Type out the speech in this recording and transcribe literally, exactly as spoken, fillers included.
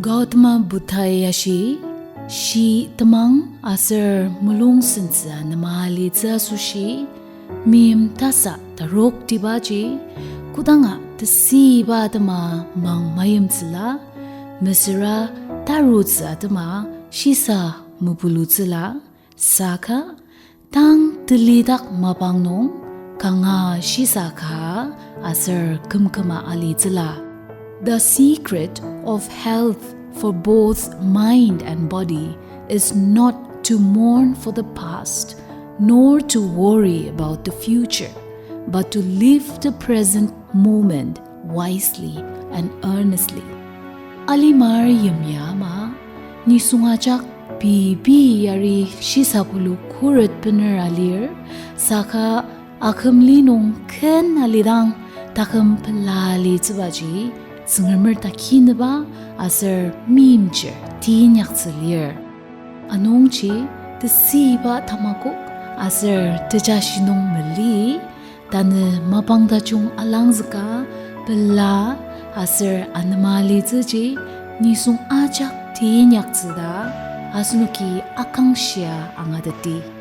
Gautama Buddha-i ashi, shi temang aser mulung sentsü anema alitsü asoshi, meim tasa taroktibaji, kodanga tesüiba atema mang mayimtsüla, mesüra tarutsü atema shisa mepulutsüla, saka tang telidak mapang nung kanga shisa ka aser kümküma alitsüla. The secret of health for both mind and body is not to mourn for the past, nor to worry about the future, but to live the present moment wisely and earnestly. Alimar yimya ama, nisung ajak pei pei yari shisa pulu khuret bener alir, saka akümli nung ken alidang taküm pela alitsübaji, Tsüngremer takineba aser meimchir teinyaktsü lir. Anungji tesüiba tamakok aser tejashi nung mali, tanü mapang tajung alangzüka pela aser anema alitsüji nisung ajak teinyaktsü ta asenoki akangshia angateti.